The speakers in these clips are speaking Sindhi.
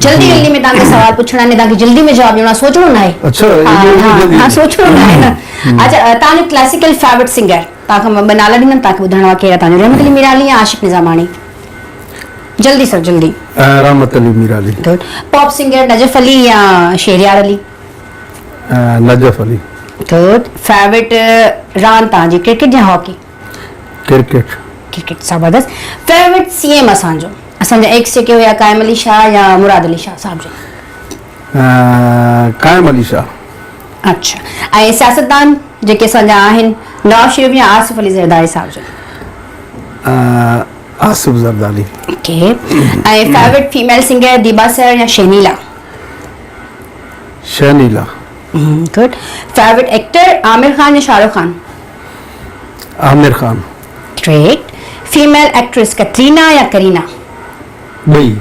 جلدي جلدي ۾ توهان کي سوال پڇڻا آهن توهان کي جلدي ۾ جواب ڏيڻو آهي سوچڻو ناهي. اڇا ايڏي ها سوچڻو ناهي نه. اڇا توهان جو ڪلاسيڪل فيورٽ سنگر توهان کي مان ٻه نالا ڏيندم توهان کي ٻڌائڻو آهي ڪير آهي توهان جو رحمت علي ميرالي يا عاشق نظاماڻي جلدي سر جلدي. Rahmat Ali Mirali. Good pop singer Najaf Ali يا شهريار علي. نجف علي. گڊ فيورٽ راند توهان جي ڪرڪيٽ يا هاڪي. ڪرڪيٽ. ڪرڪيٽ زبردست. فيورٽ سي ايم اسان جو اسان جا ايڪس جيڪي هيا قائم علي شاهه يا مراد علي شاهه صاحب جو. قائم علي شاهه. اڇا ۽ سياستدان جيڪي اسان جا آهن نواز شريف يا آصف علي زرداري صاحب جو. Asif Zardari. Okay ۽ favourite female singer Deeba Sehar يا Shahnila. Shahnila. Good favourite actor Aamir Khan يا Shahrukh Khan. Aamir Khan. Great female actress Katrina يا ڪرينا. ٻئي.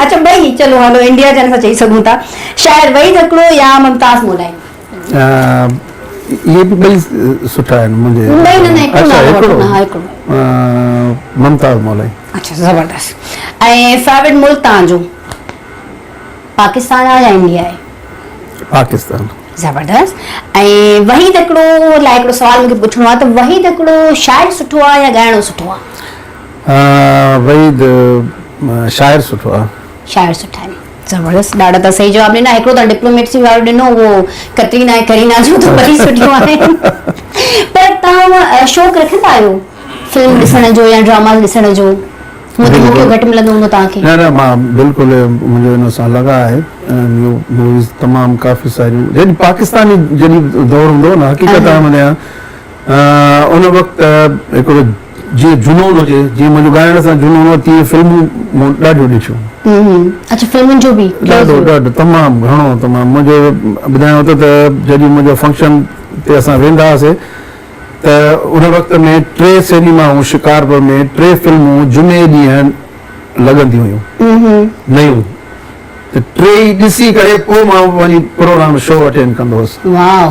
اڇا ٻئي چلو هلو انڊيا جا اسان چئي سگهون ٿا شاعر وحيد هڪڙو يا ممتاز مولائي. اهي به ٻئي سٺا آهن منهنجي. ٻئي نه نه هڪڙو نالو وٺو نه ها هڪڙو. ممتاز مولائي. اڇا زبردست ۽ فيورٽ ملڪ توهان جو پاڪستان آهي يا انڊيا آهي؟ پاڪستان. زبردست ۽ وحيد هڪڙو لاء هڪڙو سوال مونکي پڇڻو آهي ته وحيد هڪڙو شاعر سٺو آهي يا ڳائڻو سٺو آهي؟ وحيد شاعر سٺو آهي. شاعر سٺا آهن زبردست ڏاڍا ته صحيح جواب ڏنا هڪڙو ته ڊپلوميٽسي وارو ڏنو اهو ڪترينا ۽ ڪرينا جو ته ٻئي سٺيون آهن پر توهان شوق رکندا آهيو فلم ڏسڻ جو يا ڊراما ڏسڻ جو هونء ته موقعو گهٽ ملندو هوندو توهان کي. نه نه مان بلڪل منهنجو ان سان لڳاء آهي ۽ موويز تمام ڪافي ساريون جڏهن پاڪستاني جڏهن دور هوندو هو نه حقيقت آهي معنيٰ ان وقت هڪڙو جيئن جنون هجي جيئن منهنجو ڳائڻ سان جنون هو تيئن فلمون مون ڏاڍيون ڏٺيون. اڇا فلمن جو به ڏاڍو ڏاڍو تمام گهڻو تمام منهنجو ٻڌايانو ٿو ته جڏهن منهنجو فنڪشن تي اسان ويندا هئاسي ته ان وقت ۾ ٽي سئنيمائون شڪارپور ۾ ٽي فلمون جمعي ڏينهن لڳنديون هيون نيون ته ٽيئي ڏسي ڪري پوء مان وڃي پروگرام شو اٽينڊ ڪندو هوس. واو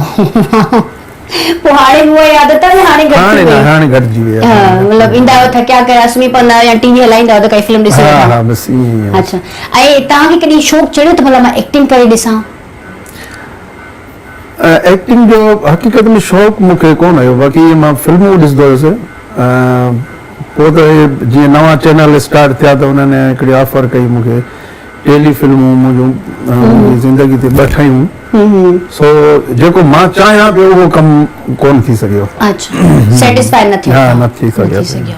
پوء هاڻي به اها ئي عادت آهي يا هاڻي گهٽ ٿي وئي؟ هاڻي گهٽجي وئي آهي. مطلب ايندا آهيو ٿڪيا ڪيا سمهي پوندا آهيو يا ٽي وي هلائيندا آهيو ته ڪائي فلم ڏسي وٺان. ها ها بس ائين ئي آهي. اڇا ۽ توهان کي ڪڏهن شوق چڙهيو ته ڀلا مان ايڪٽنگ ڪري ڏسان؟ ايڪٽنگ جو حقيقت ۾ شوق مون کي ڪونه هيو باقي ائين مان فلمون ڏسندو هيس پوء ته اهي جيئن نوان چينل اسٽارٽ ٿيا ته انهن هڪڙي آفر ڪئي مون کي ٽيلي فلمون منهنجون منهنجي زندگي تي ٻه ٺهيون سو جيڪو مان چاهيان پيو اهو ڪم ڪونه ٿي سگهيو. اڇا سيٽسفائي نه ٿيو ها نه ٿي سگهيو.